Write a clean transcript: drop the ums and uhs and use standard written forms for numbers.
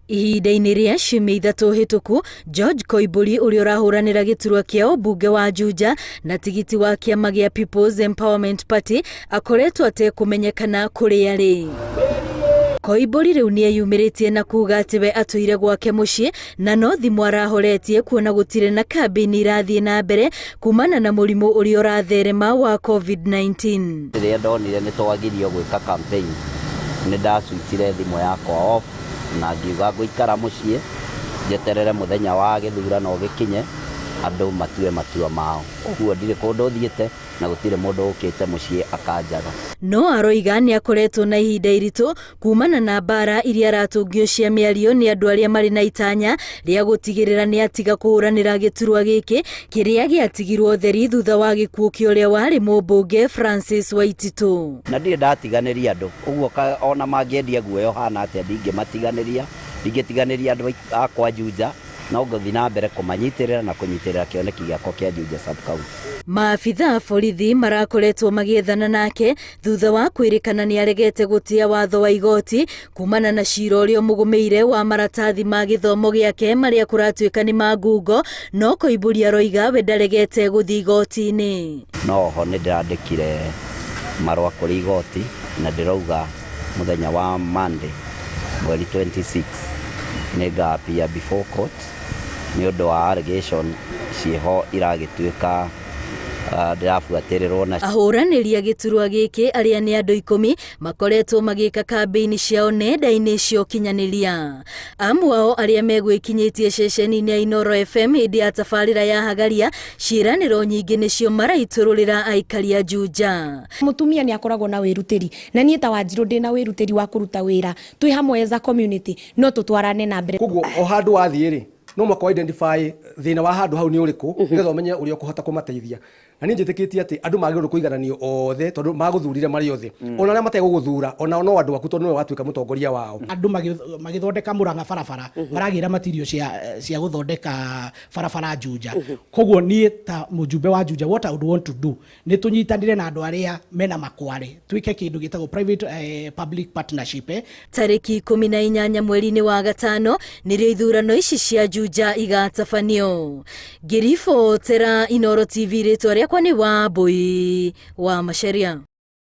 Ihinda-inĩ rĩa ciumia ithatũ hĩtũku, George Koimbũri ũrĩa ũrahũranĩra gĩturwa kĩa ũmbunge wa Juja na tigiti wa kĩama gĩa People's Empowerment Party akoretwo atekũmenyekana kũrĩa arĩ. Koimbũri rĩu nĩeyumĩrĩtie na kuga atĩ we atũire gwake mũciĩ na no thimũ arahoretie kuona gũtirĩ na kambĩini irathiĩ na mbere kumana na mũrimũ ũrĩa ũratherema wa COVID-19. Rĩrĩa ndonire nĩ twagirio gwĩka campaign nĩ ndaswitchire thimũ yakwa off na ngiuga ngũikara mũciĩ njeterere mũthenya wa gĩthurano ũgĩkinye andũ matue matua mao. Ũguo ndirĩ kũndũ thiĩte na gũtirĩ mũndũ ũkĩte mũciĩ akanjaga. No aroiga nĩ akoretwo na ihinda iritũ kumana na mbara iria aratũngio cia mĩario nĩ andũ arĩa marĩ na itanya rĩa gũtigĩrĩra nĩ atiga kũhũranĩra gĩturwa gĩkĩ kĩrĩa gĩatigirwo theri thutha wa gĩkuũ kĩa ũrĩa warĩ mũmbunge Francis Waititũ. Na ndirĩ ndatiganĩria andũ, ũguo ona mangĩendia guoya ũhana atĩa ndingĩmatiganĩria, ndingĩtiganĩria andũ akwa Juja. No ngũthiĩ na mbere kũmanyitĩrĩra na kũnyitĩrĩra kĩoneki gĩakwa kĩa Juja Sub-County. Maabitha a borithi marakoretwo magĩethana nake thutha wa kwĩrĩkana nĩ aregete gũtĩa watho wa igoti kumana na cira ũrĩa ũmũgũmĩire wa maratathi ma gĩthomo gĩake marĩa kũratuĩka nĩ ma ngungo, no Koimbũri aroiga we ndaregete gũthiĩ igoti-inĩ. No oho nĩ ndĩrandĩkire marũa kũrĩ igoti na ndĩrauga mũthenya wa Monday mweri 26 nĩ nga appear before court nĩ ũndũ wa allegation ciĩho iragĩtuĩka ndĩrabuatĩrĩrwo na. Ahũranĩri a gĩturwa gĩkĩ arĩa nĩ andũ ikũmi makoretwo magĩka kambĩini ciao nenda-inĩ cia ũkinyanĩria. Amwe ao arĩa megwĩkinyĩtie ceceni-inĩ ya Inooro FM hĩndĩ ya tabarĩra ya Hagaria, ciĩranĩro nyingĩ nĩcio maraitũrũrĩra aikari a Juja. Mũtumia nĩ akoragwo na wĩrutĩri, na niĩ ta Wanjirũ ndĩna wĩrutĩri wa kũruta wĩra twĩ hamwe as a community, no tũtwarane na mbere. Koguo o handũ wathiĩ rĩ, no mũhaka ũ identify thĩna wa handũ hau nĩ ũrĩkũ, nĩgetha ũmenye ũrĩa ũkũhota kũmateithia. Na niĩ njĩtĩkĩtie atĩ andũ magĩrĩirwo kũigananio othe tondũ magũthurire marĩ othe. Ona arĩa mategũgũthura, onao no andũ aku tondũ nĩwe watuĩka mũtongoria wao. Andũ magĩthondeka Murang'a barabara, maragĩra material cia cia gũthondeka barabara Juja. Koguo niĩ ta mũjumbe wa Juja, what I would want to do, nĩ tũnyitanĩre na andũ arĩa mena makware, twĩke kĩndũ gĩtagwo private public partnership. Tarĩki 18 mweri-inĩ wa gatano nĩrĩo ithurano ici cia Juja igatabanio. Ngĩribotera Inooro TV rĩtwa rĩakwa nĩ Wambui wa Macharia.